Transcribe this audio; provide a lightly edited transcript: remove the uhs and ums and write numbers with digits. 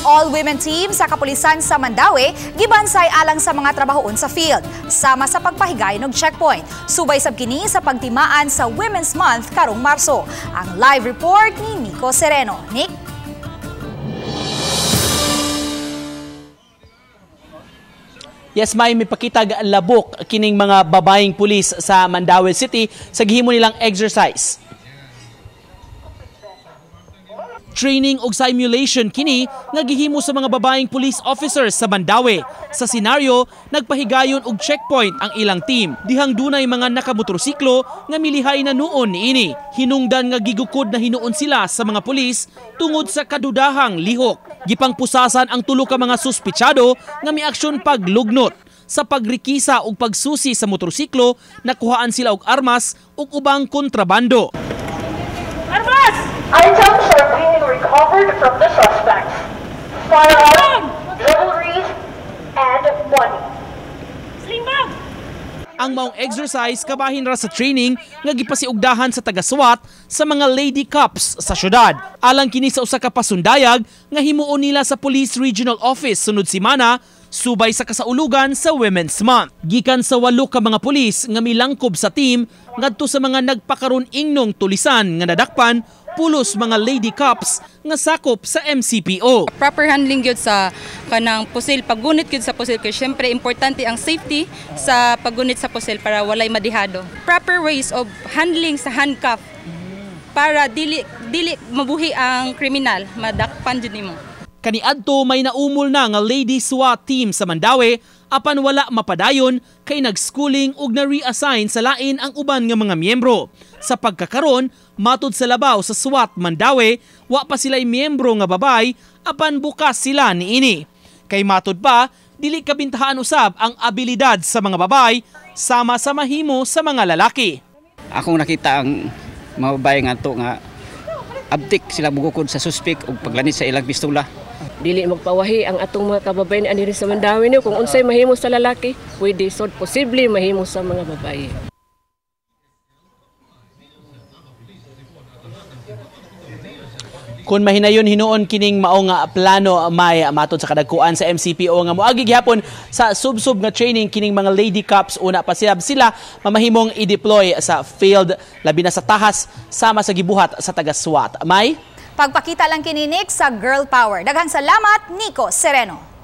all-women team sa kapulisan sa Mandaue gibansay alang sa mga trabahoon sa field, sama sa pagpahigayon og checkpoint. Subay sab kini sa pagtimaan sa Women's Month karong Marso. Ang live report ni Nico Sereno. Nick? Yes, may mipakitag labok kining mga babaeng pulis sa Mandaue City sa gihimo nilang exercise. Training og simulation kini nga gihimo sa mga babaeng police officers sa Mandaue. Sa senaryo, nagpahigayon og checkpoint ang ilang team. Dihang dunay mga nakamotorsiklo nga milihay na nuon niini. Hinungdan nga gigukod na hinuon sila sa mga pulis tungod sa kadudahang lihok. Gipangpusasan ang tulo ka mga suspitsado nga miaksyon paglugnot. Sa pagrikisa og pagsusi sa motorsiklo, nakuhaan sila og armas ug ubang kontrabando. Armas! Items are being recovered from the suspects. Firearms, jewelry, and money. Sling bag! Ang maong exercise kabahin ra sa training nga gipasiugdahan sa taga-SWAT sa mga lady cops sa syudad. Alang kini sa usa ka pasundayag nga himuon nila sa Police Regional Office sunod semana subay sa kasaulugan sa Women's Month. Gikan sa 8 ka mga pulis nga milangkob sa team ngadto sa mga nagpakaron ingnong tulisan nga nadakpan pulos mga lady cops nga sakop sa MCPO. Proper handling gyud sa kanang pusil, paggunit gyud sa pusil kay syempre importante ang safety sa paggunit sa pusil para walay madihado. Proper ways of handling sa handcuff para dili dili mabuhi ang kriminal, madakpan jud nimo. Kaniadto may naumol na nga lady SWAT team sa Mandaue apan wala mapadayon kay nag-schooling ug na-reassign sa lain ang uban nga mga miyembro. Sa pagkakaron, matud sa labaw sa SWAT Mandaue, wa pa sila'y miyembro nga babay apan bukas sila niini. Kay matud pa, dili kabintahaan usab ang abilidad sa mga babay sama sa mahimo sa mga lalaki. Akong nakita ang mga babae nga to nga abtik sila mugukod sa suspek ug paglanit sa ilang pistola. Dili magpawahi ang atong mga kababayen ani sa Mandaue niyo kung unsay mahimo sa lalaki, pwede sod posible mahimo sa mga babae. Kung mahinayon hinuon kining mao nga plano may matod sa kadagkuan sa MCPO nga moagi gihapon sa sub-sub nga training kining mga lady cops, una pa sila mamahimong i-deploy sa field labi na sa tahas sama sa gibuhat sa taga-SWAT. May pagpakita lang kini Nick sa Girl Power. Daghang salamat, Nico Sereno.